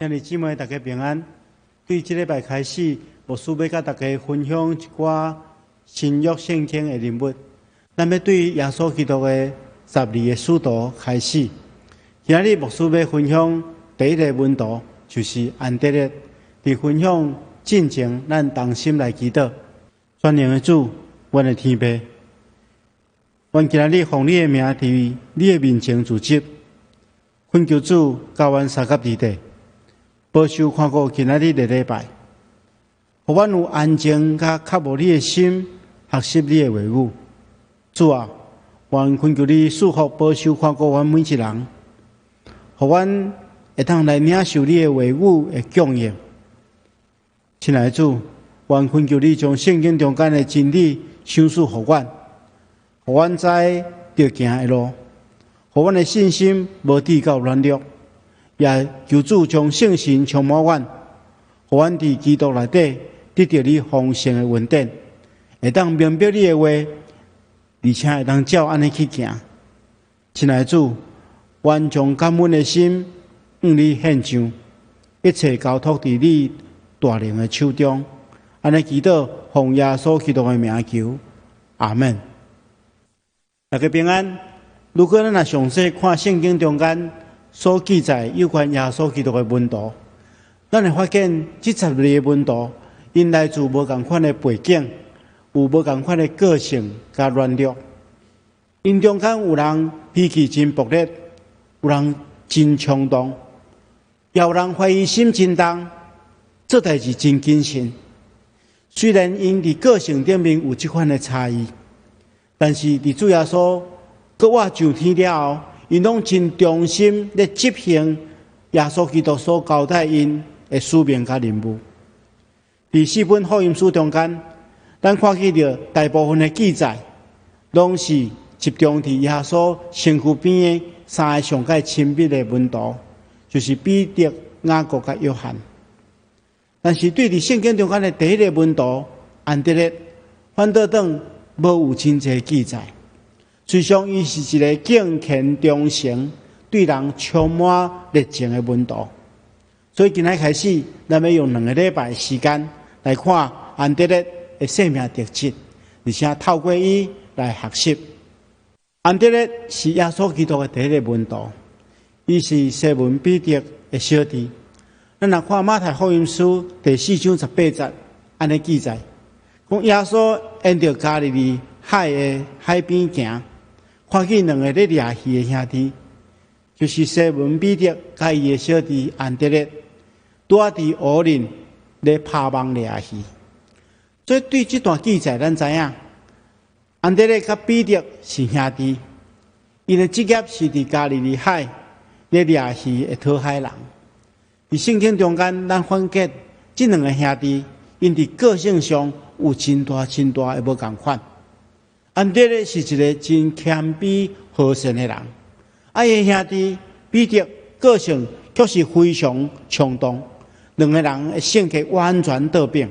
兄弟姊妹，大家平安。對這禮拜開始，牧師欲佮大家分享一寡新約聖經的人物。咱欲對耶穌基督的十二个使徒開始。今仔日牧師欲分享第一个門徒，就是安德烈。佇分享進前，咱同心來祈禱。全能的主，阮的天父，阮今仔日奉你的名，佇你的面前聚集，懇求主佮阮相佮佇底。保守看顧今仔日的禮拜，予阮有安靜佮渴慕你的心，學習你的話語。主啊，阮懇求你賜福保守看顧阮每一人，予阮會當來領受你的話語的供應。親愛的主，阮懇求你將聖經中間的真理賞賜予阮，予阮知著行的路，予阮的信心無至到軟弱。也求主將聖神充滿阮，予阮佇基督內底得著你豐盛的恩典，會當明白你的話，而且會當照按呢去行。親愛的主，阮將感恩的心向你獻上，一切交託佇你大能的手中。按呢祈禱，奉耶穌基督的名求，阿門。大家平安。如果咱若詳細看聖經中間所記載有關耶穌基督的門徒，咱會發現這十二个門徒，𪜶來自無仝款的背景，有無仝款的個性佮軟弱。𪜶中間有人脾氣真暴烈，有人真衝動，也有人懷疑心真重，做代誌真謹慎。雖然𪜶佇個性頂面有這款的差異，但是佇主耶穌閣活上天了後，𪜶攏真忠心咧執行耶穌基督所交代𪜶的使命佮任務。佇四本福音書中間，咱看見著大部分的記載，攏是集中佇耶穌身軀邊的三个上蓋親密的門徒，就是彼得、雅各佮約翰。但是對佇聖經中間的第一个門徒安德烈，反倒轉無有真濟記載。事實上，伊是一个敬虔忠誠、對人充滿熱情的門徒。所以今仔開始，咱欲用兩个禮拜時間來看安德烈的生命特質，而且透過伊來學習。安德烈是耶穌基督的第一个門徒，伊是西門彼得的小弟。咱若看馬太福音書第四章十八節，按呢記載，講耶穌沿著加利利海的海邊行，看見兩个咧掠魚的兄弟，就是西門彼得佮伊的小弟安德烈，拄仔佇湖裡咧拋網掠魚。所以對這段記載，咱知影，安德烈佮彼得是兄弟，𪜶的職業是佇加利利海咧掠魚的討海人。佇聖經中間，咱發現這兩个兄弟，𪜶佇個性上有真大真大的無仝款。安德烈是一个真謙卑和善的人，啊，伊兄弟彼得個性卻是非常衝動，兩个人的性格完全倒反。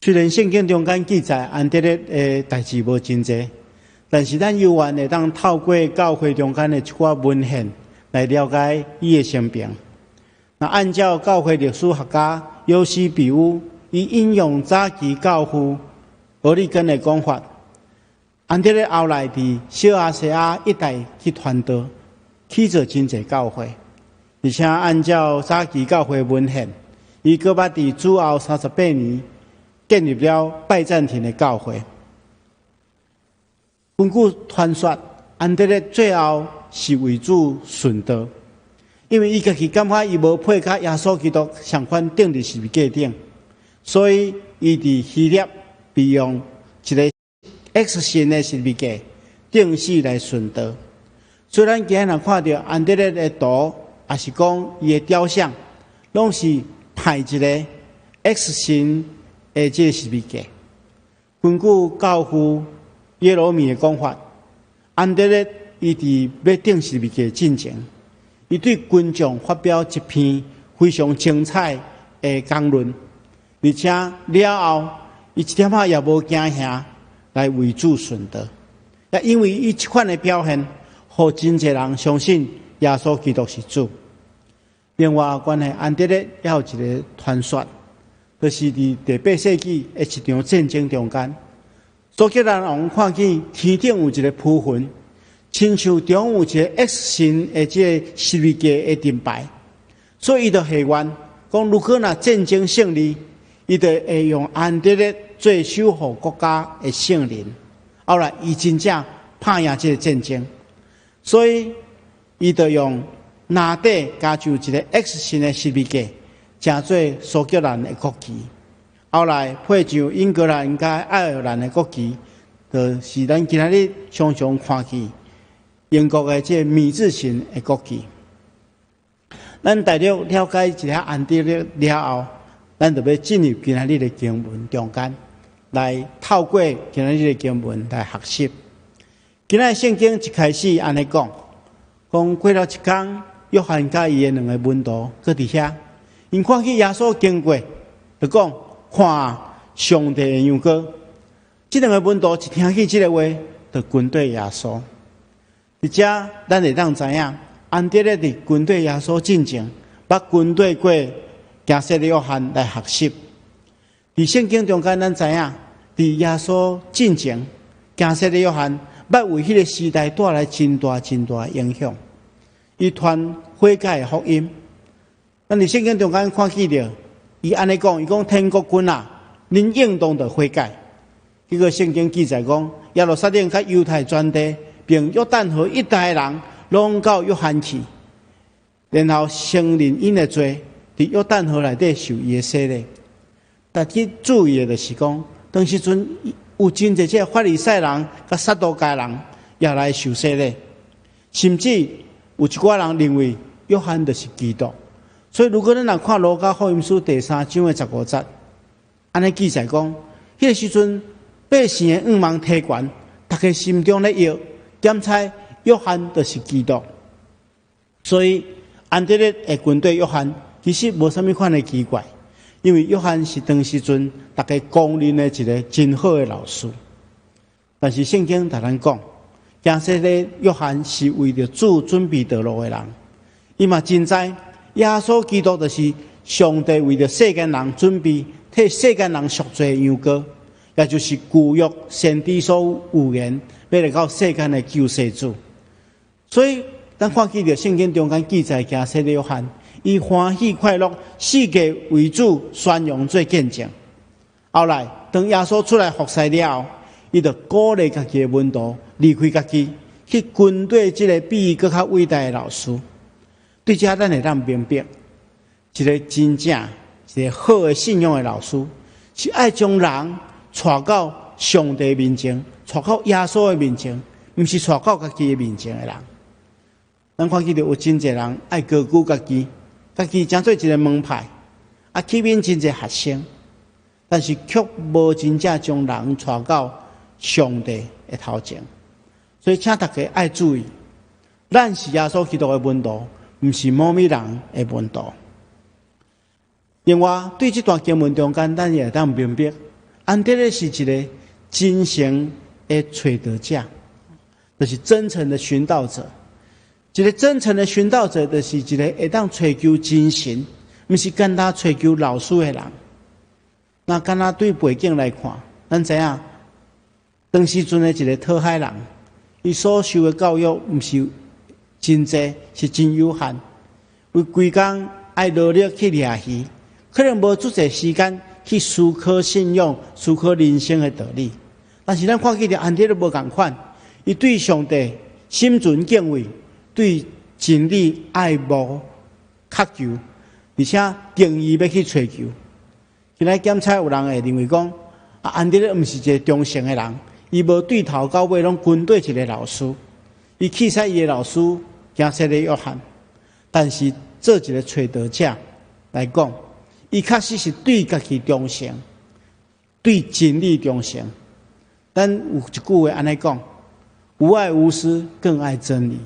雖然聖經中間記載安德烈的代誌無真濟，但是咱猶原會當透過教會中間的一寡文獻來了解伊的生平。那按照教會歷史學家約西比烏，伊引用早期教父俄利根的講法，安德烈後來佇小亞細亞一帶去傳道，起造真濟教會，而且按照早期教會文獻，伊閣捌佇主後38年建立了拜占庭的教會。根據傳說，安德烈最後是為主殉道，因為伊家己感覺伊無配佮耶穌基督相款釘佇十字架頂，所以伊佇希臘被用一个 X 型的十字架釘死來殉道。雖然今日若看著安德烈的圖，抑是講伊的雕像，攏是排一个 X 型的這个十字架。根據教父耶羅米的講法，安德烈伊佇欲釘十字架進前，伊對群眾發表一篇非常精彩的講論，而且了後，伊一點仔也無驚嚇來為主殉道。也因為伊這款的表現，予真濟人相信耶穌基督是主。另外，關係安德烈猶有一个傳說，就是佇第八世紀的一場戰爭中間，蘇格蘭王看見天頂有一个浮雲，親像中有一个 X 型的這个十字架的盾牌，所以伊就下願講，如果若戰爭勝利，伊就會用安德烈做守護國家的聖人。後來，伊真正拍贏這个戰爭，所以伊就用籃底加上一个 X 型的十字架，成做蘇格蘭的國旗。後來配上英格蘭佮愛爾蘭的國旗，就是咱今仔日常常看見英國的這个米字形的國旗。咱大略了解一下安德烈了後，咱就欲進入今仔日的經文中間，來透過今仔日的經文來學習。今仔日聖經一開始按呢講，講過了一工，約翰佮伊的兩个門徒閣佇遐，𪜶看見耶穌經過，就講：看上帝的羊羔。這兩个門徒一聽見這个話，就跟綴耶穌。佇遮，咱會當知影，安德烈佇跟綴耶穌進前，捌跟綴過行洗禮約翰來學習。佇聖經中間，咱知影，佇耶穌進前，行洗禮約翰捌為彼个時代帶來真大真大的影響。伊傳悔改的福音。咱佇聖經中間看見著，伊按呢講，伊講天國近啊，恁應當著悔改。結果聖經記載講，耶路撒冷佮猶太全地，並約旦河一帶的人，攏到約翰去，然後承認𪜶的罪，佇約旦河內底受伊的洗禮。但去注意的就是講，當時陣有真濟這个法利賽人佮撒都該人也來受洗禮，甚至有一寡人認為約翰就是基督。所以，如果咱若看路加福音書第三章的十五節，按呢記載講，彼个時陣百姓的願望提懸，大家心中咧臆，檢猜約翰就是基督。所以，安德烈會跟綴約翰，其實無啥物款的奇怪，因為約翰是當時陣大家公認的一个真好的老師。但是聖經共咱講，行洗禮約翰是為著主準備道路的人，伊嘛真知耶穌基督就是上帝為著世間人準備替世間人贖罪的羊羔，也就是舊約先知所預言欲來到世間的救世主。所以，咱看見著聖經中間記載，行洗禮約翰，伊歡喜快樂，四界為主宣揚做見證。後來，當耶穌出來服侍了後，伊就鼓勵家己的門徒離開家己，去跟綴這个比伊閣較偉大的老師。對這咱會當明白，一个真正一个好的信仰的老師，是愛將人帶到上帝面前，帶到耶穌的面前，毋是帶到家己的面前的人。咱看見著有真濟人愛高舉家己，家己成做一个門派，啊，吸引真濟學生，但是卻無真正將人帶到上帝的頭前。所以，請大家愛注意，咱是耶穌基督的門徒，毋是某物人的門徒。另外，對這段經文中間，咱也會當明白，安德烈是一个真誠的揣道者，就是真誠的尋道者。一个真誠的尋道者，就是一个會當揣求真神，毋是簡單揣求老師的人。那敢若對背景來看，咱知影當時陣的一个討海人，伊所受的教育毋是真濟，是真有限。為規工愛努力去掠魚，可能無足濟時間去思考信仰、思考人生的道理。但是咱看見著安德烈無仝款，伊對上帝心存敬畏，對真理愛慕渴求，而且定意欲去揣求。今仔檢查有人會認為講，啊，安德烈毋是一个忠誠的人，伊無對頭到尾攏跟綴一个老師，伊棄使伊的老師行洗禮約翰。但是做一个揣道者來講，伊確實是對家己忠誠，對真理忠誠。咱有一句話按呢講：吾愛吾師，更愛真理。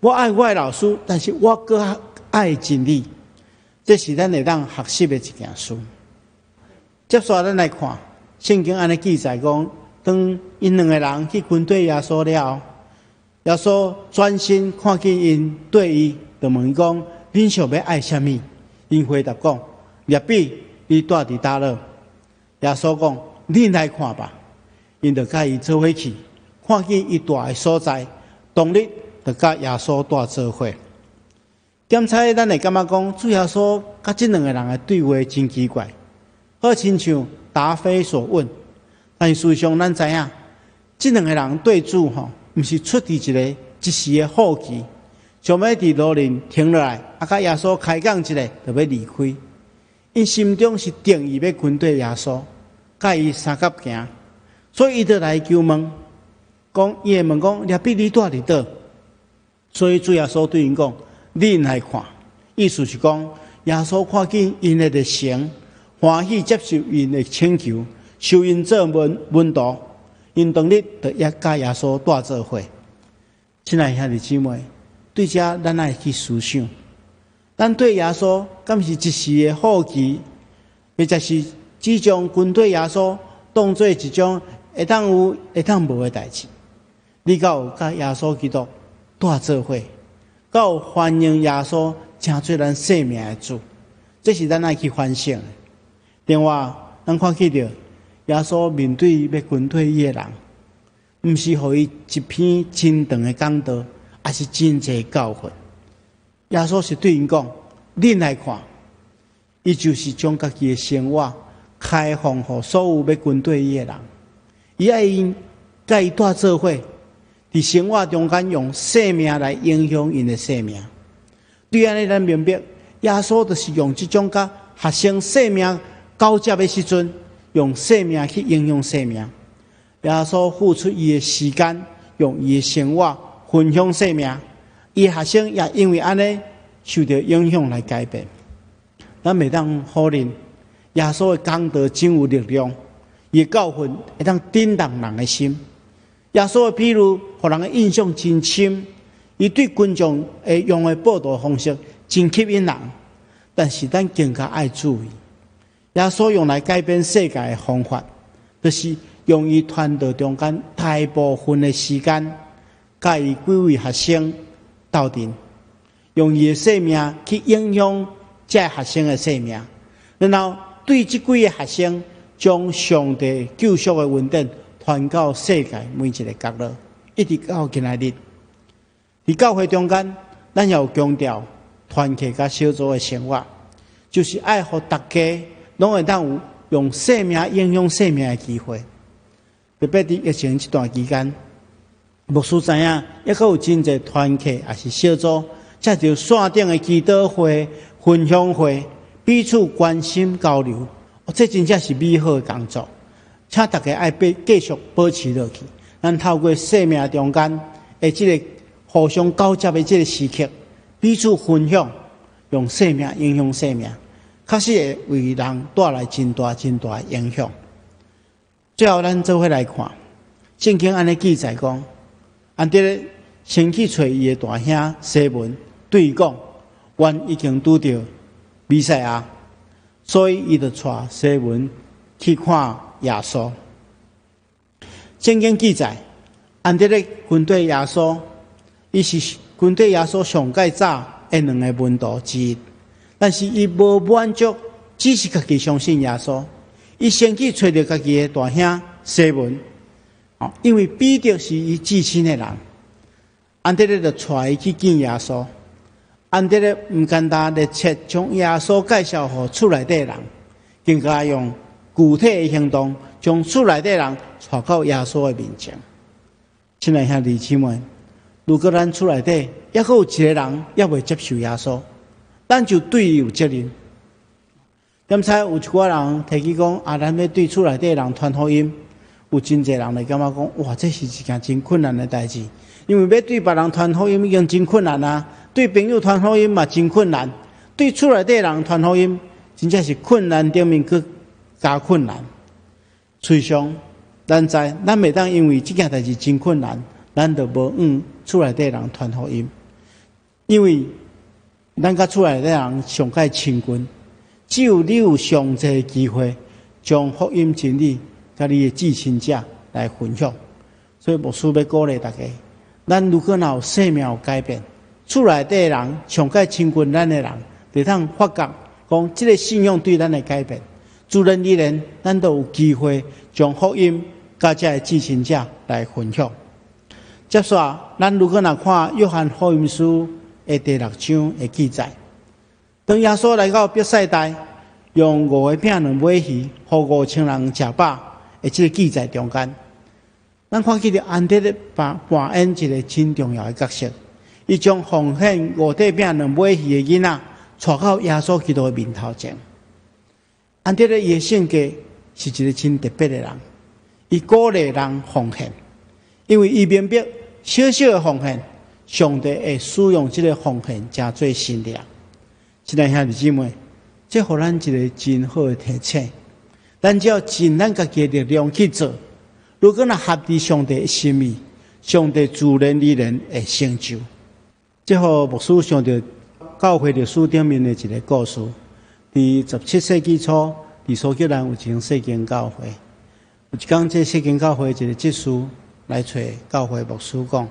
我愛我的老師，但是我閣愛真理。這是咱會當學習的一件事。接續咱來看聖經按呢記載講，當𪜶兩个人去跟綴耶穌了後，耶穌轉身看見𪜶對伊，就問伊講：恁想欲愛啥物？𪜶回答講：辣彼，你蹛佇佗落？耶穌講：恁來看吧。𪜶就佮伊做伙去，看見伊蹛的所在，當日就佮耶穌蹛做伙。檢查咱會感覺講，主耶穌佮這兩个人的對話真奇怪，好親像答非所問。但是事實上，咱知影，這兩个人對主吼，毋是出佇一個一時的好奇，想欲佇路面停落來，啊，佮耶穌開講一下，就欲離開。𪜶心中是定意欲跟綴耶穌，佮伊相佮行，所以伊就來求問，講伊會問講，辣彼你蹛佇佗？所以主耶穌對𪜶講：恁來看，意思是講，耶穌看見𪜶的熱誠，歡喜接受𪜶的請求，收𪜶做門徒，𪜶當日就也佮耶穌蹛做伙。親愛兄弟姊妹，對這咱愛去思想，咱對耶穌敢是一時的好奇，或者是只將跟綴耶穌當做一種會當有、會當無的代誌？你敢有佮耶穌基督蹛做伙？敢有歡迎耶穌成做咱生命的主？這是咱愛去反省的。另外，咱看見著耶穌面對欲跟綴伊的人，毋是予伊一篇真長的講道，抑是真濟教訓。耶穌是對𪜶講：恁來看，伊就是將家己的生活開放予所有欲跟綴伊的人。伊愛𪜶佮伊蹛做伙，佇生活中間用生命來影響𪜶的生命。對按呢，咱明白，耶穌就是用這種佮學生生命交接的時陣，用生命去影響生命。耶穌付出伊的時間，用伊的生活分享生命，伊學生也因為按呢受著影響來改變。咱袂當否認，耶穌的講道真有力量，伊的教訓會當震動人的心。耶穌的比喻，予人的印象真深，伊對群眾會用的報道方式真吸引人。但是咱更加愛注意，耶穌用來改變世界的方法，就是用伊傳道中間大部分的時間，佮伊幾位學生鬥陣，用伊的生命去影響這學生的生命，然後對這幾个學生將上帝救贖的恩典傳到世界每一个角落，一直到今仔日。佇教會中間，咱也有強調團契佮小組的生活，就是愛予大家攏會當有用生命影響生命的機會。特別佇疫情這段期間，牧師知影，猶閣有真濟團契抑是小組，藉著線頂的祈禱會、分享會，彼此關心交流，哦，這真正是美好的工作。請大家愛繼續保持落去。咱透過生命中間的這個互相交接的這個時刻，彼此分享，用生命影響生命，確實會為人帶來真大真大的影響。最後，咱做伙來看，聖經按呢記載講，安德烈先去揣伊的大兄西門，對伊講：阮已經拄著彌賽亞，所以伊就帶西門去看耶穌。聖經記載，安德烈跟綴耶穌，伊是跟綴耶穌上蓋早的兩个門徒之一，但是伊無滿足，只是家己相信耶穌。伊先去揣著家己的大兄西門，因為彼得是伊至親的人，安德烈就帶伊去見耶穌。安德烈毋簡單熱切將耶穌介紹予厝內底人，更加用具體的行動將厝內底人帶到耶穌的面前。親愛兄弟姊妹，如果咱厝內底猶閣有一个人猶未接受耶穌，咱就對伊有責任。點猜有一寡人提起講啊，咱欲對厝內底人傳福音，有真濟人會感覺講，哇，這是一件真困難的代誌，因為欲對別人傳福音已經真困難啊，對朋友傳福音嘛真困難，對厝內底人傳福音，真正是困難頂面閣加困難。事實上，咱知咱袂當因為這件代誌真困難，咱就無向厝內底人傳福音，因為咱佮厝內底人上蓋親近。只有你有上濟機會，將福音真理佮你的至親者來分享。所以牧師欲鼓勵大家，咱如果若有生命有改變，厝內底的人，上蓋親近咱的人，會當發覺講這个信仰對咱的改變。自然而然，咱都有機會將福音佮遮个至親者來分享。接續，咱如果若看約翰福音書的第六章的記載，當耶穌來到伯賽大，用五个餅兩尾魚，予5000人食飽的這个記載中間，咱看見著安德烈扮演一个真重要的角色。伊將奉獻五塊餅兩尾魚的囡仔，帶到耶穌基督的面頭前。安德烈伊的性格是一个真特別的人，伊鼓勵人奉獻，因為伊明白小小的奉獻，上帝會使用這个奉獻成做神蹟。親愛兄弟姊妹，這予咱一个真好的提醒。咱只要盡咱家己的力量去做，如果若合佇上帝的心意，上帝自然而然會成就。這予牧師想著教會歷史頂面的一个故事。佇17世紀初，佇蘇格蘭有一間細間教會。有一工，這細間教會一个執事來揣教會牧師講：“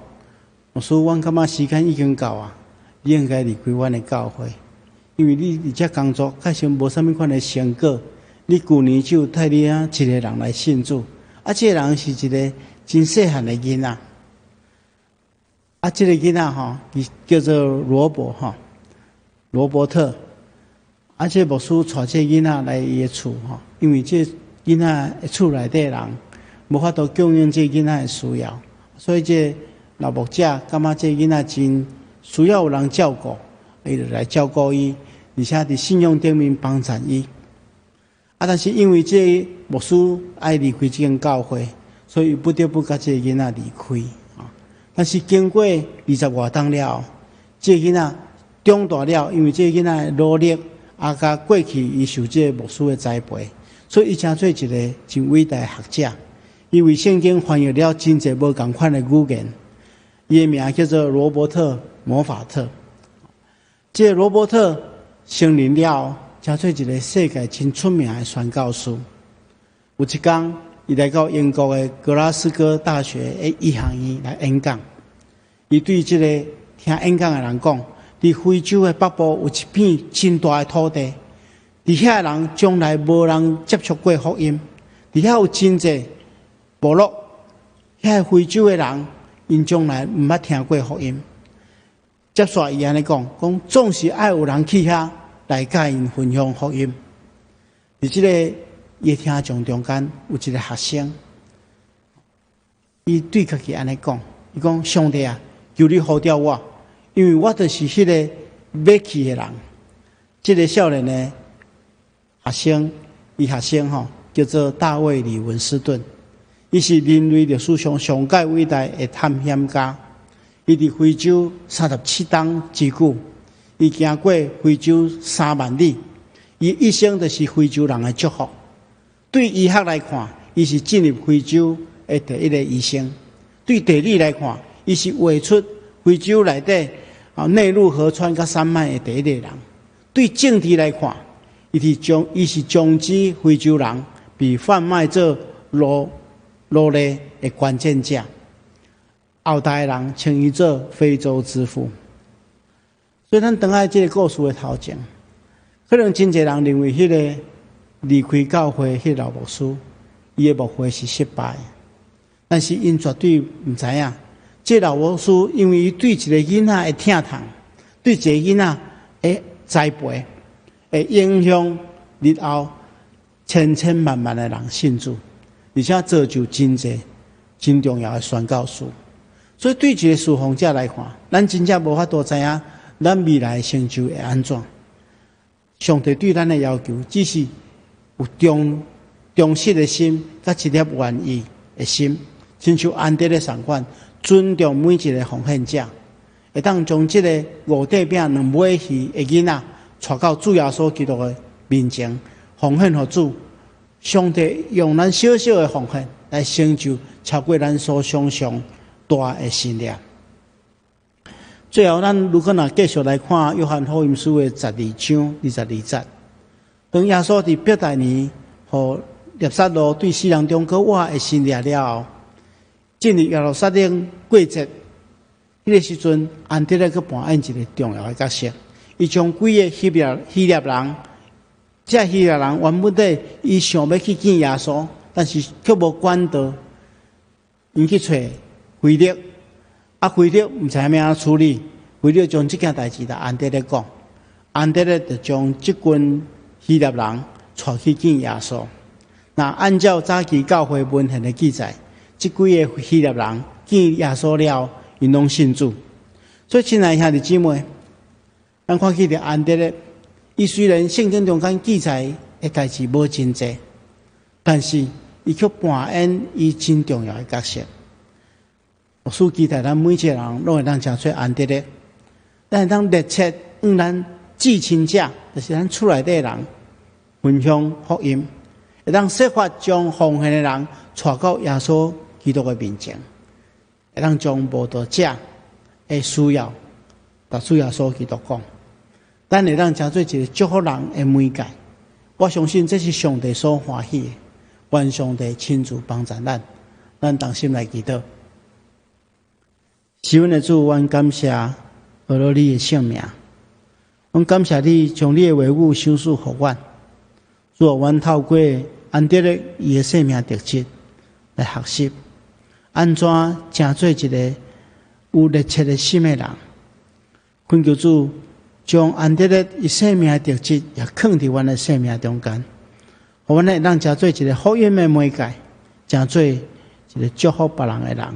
牧師，阮感覺時間已經到啊，你應該離開阮的教會，因為你佇遮工作確實無啥物款的成果。你舊年只有帶領一个人來信主，啊，這个人是一个真細漢的囡仔。啊，這个囡仔吼，伊叫做羅伯吼，羅伯特。啊，這个牧師帶這个囡仔來伊的厝吼，因為這囡仔的厝內底人無法度供應這个囡仔的需要，所以這老牧者感覺這个囡仔真需要有人照顧，伊就來照顧伊，而且佇信仰頂面幫贊伊。啊，但是因為這个牧師愛離開這間教會，所以不得不佮這个囡仔離開。但是經過20外冬了後，這个囡仔長大了，因為這个囡仔的努力，啊，佮過去伊受這个牧師的栽培，所以伊成做一个真偉大的學者。伊為聖經翻譯了真濟無仝款的語言。伊的名叫做羅伯特·摩法特。這个羅伯特成年了後，成做一个世界真出名的宣教師。有一工，伊來到英國的格拉斯哥大學的醫學院來演講。伊對這个聽演講的人講：佇非洲的北部有一片真大的土地，佇遐的人從來無人接觸過福音。佇遐有真濟部落，遐个非洲的人，𪜶從來毋捌聽過福音。接續伊按呢講，講總是愛有人去遐來佮𪜶分享福音。佇這个伊的聽眾中間有一个學生，伊對家己按呢講，伊講上帝啊，求你呼召我，因為我就是彼個欲去的人。這个少年的學生，伊學生吼叫做大衛李文斯頓，伊是人類歷史上上蓋偉大的探險家。伊佇非洲37冬之久，伊行過非洲3萬里，伊一生就是非洲人的祝福。對醫學來看，伊是進入非洲的第一个醫生；對地理來看，伊是畫出非洲內底啊內陸河川佮山脈的第一個人；對政治來看，伊是終止非洲人被販賣做奴隸的關鍵者。後代人稱伊做非洲之父。所以，咱轉來這个故事的頭前，可能真濟人認為彼个離開教會彼个老牧師，伊的牧會是失敗，但是𪜶絕對毋知影，這老牧師因為伊對一个囡仔的疼痛，對一個囡仔的栽培，會影響日後千千萬萬的人信主，而且造就真濟真重要的宣教士。所以對一个侍奉者來看，咱真正無法度知影咱未來的成就會按怎。上帝對咱的要求，只是有忠實的心，佮一粒願意的心，親像安德烈仝款，尊重每一个奉獻者，會當將這个五塊餅兩尾魚的囡仔，帶到主耶穌基督的面前，奉獻予主。上帝用咱小小的奉獻來成就超過咱所想象大的神蹟。最後，咱如果若繼續來看約翰福音書的12章22節，當耶穌佇伯大尼予拉撒路對死人中閣活的神蹟了後，進入耶路撒冷過節，彼个時陣，安德烈閣扮演一个重要的角色。伊將幾个希臘人，這希臘人原本底伊想欲去見耶穌，但是卻無管道，𪜶去揣腓力，啊，腓力毋知影欲按怎處理，腓力將這件代誌共安德烈講，安德烈就將這群希臘人帶去見耶穌。若按照早期教會文獻的記載，這幾个希臘人見耶穌了，𪜶攏信主。所以，親愛兄弟姊妹，咱看見著安德烈，伊雖然聖經中間記載的代誌無真濟，但是伊卻扮演伊真重要的角色。牧師期待咱每一个人攏會當成做安德烈，咱會當熱切向咱至親者，就是咱厝內底的人分享福音，會當設法將奉獻的人帶到耶穌基督的面前，會當將慕道者的需要，共主耶穌基督講。咱會當成做一个祝福人的媒介，我相信這是上帝所歡喜的。願上帝親自幫助咱，咱同心來祈禱。是阮的主，阮感謝阿羅你的聖名，阮感謝你將你的話語賞賜予阮。主啊，阮透過安德烈伊的生命特質來學習，按怎成做一个有熱切的心的人。懇求主將安德烈伊生命的特質也囥佇阮的生命中間，予阮會當成做一个福音的媒介，成做一个祝福別人的人。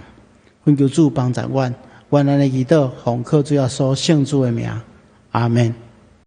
懇求主幫助阮，阮按呢祈禱，奉靠主耶穌聖子的名，阿門。